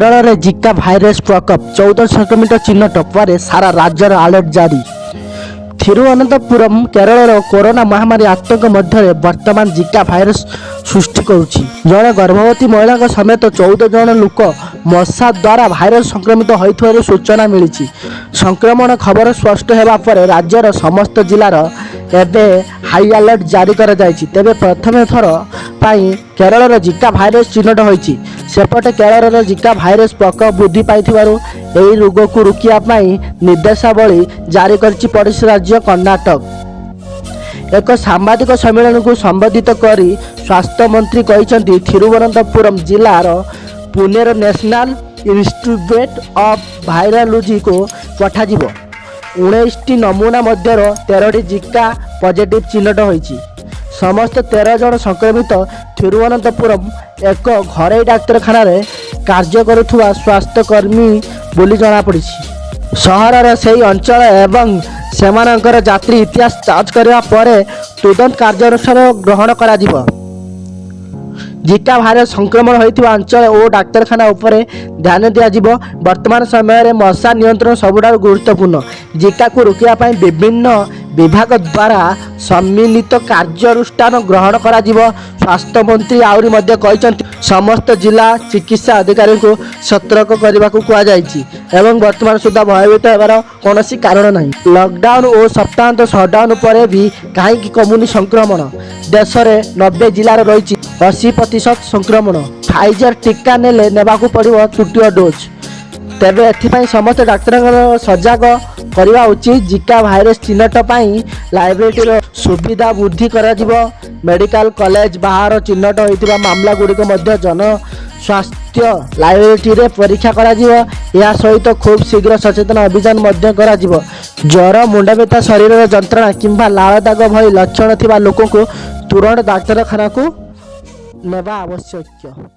କେରଳରେ Zika virus ପ୍ରକୋପ, 14 ସଂକ୍ରମିତ ଚିହ୍ନଟ ପରେ ସାରା ରାଜ୍ୟରେ ଆଲର୍ଟ ଜାରି। ଥିରୁଅନନ୍ତପୁରମ, କେରଳର କରୋନା ମହାମାରୀ ଆତଙ୍କ ମଧ୍ୟରେ ବର୍ତ୍ତମାନ ଜିକା ଭାଇରସ ସୃଷ୍ଟି କରୁଛି। ଜଣେ ଗର୍ଭବତୀ ମହିଳାଙ୍କ ସମେତ 14 ଜଣ ଲୋକ ମଶା ଦ୍ୱାରା ଭାଇରସ ସଂକ୍ରମିତ ହୋଇଥିବାର ସୂଚନା ମିଳିଛି। ସଂକ୍ରମଣ ଖବର ସ୍ପଷ୍ଟ ହେବା ପରେ ରାଜ୍ୟର ସମସ୍ତ ଜିଲ୍ଲାର ଏବେ ହାଇ ଆଲର୍ଟ ଜାରି କରାଯାଇଛି। ତେବେ ପ୍ରଥମ ଥର ପାଇଁ କେରଳର ଜିକା ଭାଇରସ ଚିହ୍ନଟ ହୋଇଛି। ସେପଟେ କେରଳର ଜିକା ଭାଇରସ ପ୍ରକୋପ ବୃଦ୍ଧି ପାଇଥିବାରୁ ଏହି ରୋଗକୁ ରୋକିବା ପାଇଁ ନିର୍ଦ୍ଦେଶାବଳୀ ଜାରି କରିଛି ପଡ଼ୋଶୀ ରାଜ୍ୟ କର୍ଣ୍ଣାଟକ। ଏକ ସାମ୍ବାଦିକ ସମ୍ମିଳନୀକୁ ସମ୍ବୋଧିତ କରି ସ୍ୱାସ୍ଥ୍ୟମନ୍ତ୍ରୀ କହିଛନ୍ତି, ଥିରୁବନନ୍ତପୁରମ ଜିଲ୍ଲାର ପୁନେର ନ୍ୟାସନାଲ ଇନଷ୍ଟିଚ୍ୟୁଟ୍ ଅଫ୍ ଭାଇରୋଲୋଜିକୁ ପଠାଯିବ। 19ଟି ନମୁନା ମଧ୍ୟରୁ 13ଟି ଜିକା ପଜିଟିଭ୍ ଚିହ୍ନଟ ହୋଇଛି। ସମସ୍ତ 13 ଜଣ ସଂକ୍ରମିତ ଥିରୁବନନ୍ତପୁରମ ଏକ ଘରୋଇ ଡାକ୍ତରଖାନାରେ କାର୍ଯ୍ୟ କରୁଥିବା ସ୍ୱାସ୍ଥ୍ୟକର୍ମୀ ବୋଲି ଜଣାପଡ଼ିଛି। ସହରର ସେହି ଅଞ୍ଚଳ ଏବଂ ସେମାନଙ୍କର ଯାତ୍ରୀ ଇତିହାସ ଯାଞ୍ଚ କରିବା ପରେ ତୁରନ୍ତ କାର୍ଯ୍ୟାନୁଷ୍ଠାନ ଗ୍ରହଣ କରାଯିବ। ଜିକା ଭାଇରସ ସଂକ୍ରମଣ ହୋଇଥିବା ଅଞ୍ଚଳ ଓ ଡାକ୍ତରଖାନା ଉପରେ ଧ୍ୟାନ ଦିଆଯିବ। ବର୍ତ୍ତମାନ ସମୟରେ ମଶା ନିୟନ୍ତ୍ରଣ ସବୁଠାରୁ ଗୁରୁତ୍ୱପୂର୍ଣ୍ଣ। ଜିକାକୁ ରୋକିବା ପାଇଁ ବିଭିନ୍ନ ବିଭାଗ ଦ୍ୱାରା ସମନ୍ୱିତ କାର୍ଯ୍ୟାନୁଷ୍ଠାନ ଗ୍ରହଣ କରାଯିବ। ସ୍ୱାସ୍ଥ୍ୟମନ୍ତ୍ରୀ ଆହୁରି ମଧ୍ୟ କହିଛନ୍ତି, ସମସ୍ତ ଜିଲ୍ଲା ଚିକିତ୍ସା ଅଧିକାରୀଙ୍କୁ ସତର୍କ କରିବାକୁ କୁହାଯାଇଛି ଏବଂ ବର୍ତ୍ତମାନ ସୁଦ୍ଧା ଭୟଭୀତ ହେବାର କୌଣସି କାରଣ ନାହିଁ। ଲକଡାଉନ ଓ ସପ୍ତାହାନ୍ତ ସଟଡାଉନ ପରେ ବି କାହିଁକି କମୁନି ସଂକ୍ରମଣ? ଦେଶରେ 90 ଜିଲ୍ଲାରେ ରହିଛି 80% ସଂକ୍ରମଣ। ଫାଇଜର ଟିକା ନେଲେ ନେବାକୁ ପଡ଼ିବ ତୃତୀୟ ଡୋଜ୍। ତେବେ ଏଥିପାଇଁ ସମସ୍ତ ଡାକ୍ତରଙ୍କର ସଜାଗ କରିବା ଉଚିତ। ଜିକା ଭାଇରସ ଚିହ୍ନଟ ପାଇଁ ଲାବୋରେଟୋରୀର ସୁବିଧା ବୃଦ୍ଧି କରାଯିବ। ମେଡିକାଲ କଲେଜ ବାହାର ଚିହ୍ନଟ ହୋଇଥିବା ମାମଲା ଗୁଡ଼ିକ ମଧ୍ୟ ଜନସ୍ୱାସ୍ଥ୍ୟ ଲାବୋରେଟୋରୀରେ ପରୀକ୍ଷା କରାଯିବ। ଏହା ସହିତ ଖୁବ୍ ଶୀଘ୍ର ସଚେତନ ଅଭିଯାନ ମଧ୍ୟ କରାଯିବ। ଜ୍ୱର, ମୁଣ୍ଡବ୍ୟଥା, ଶରୀରର ଯନ୍ତ୍ରଣା କିମ୍ବା ଲାଳ ଦାଗ ଭଳି ଲକ୍ଷଣ ଥିବା ଲୋକଙ୍କୁ ତୁରନ୍ତ ଡାକ୍ତରଖାନାକୁ ନେବା ଆବଶ୍ୟକ।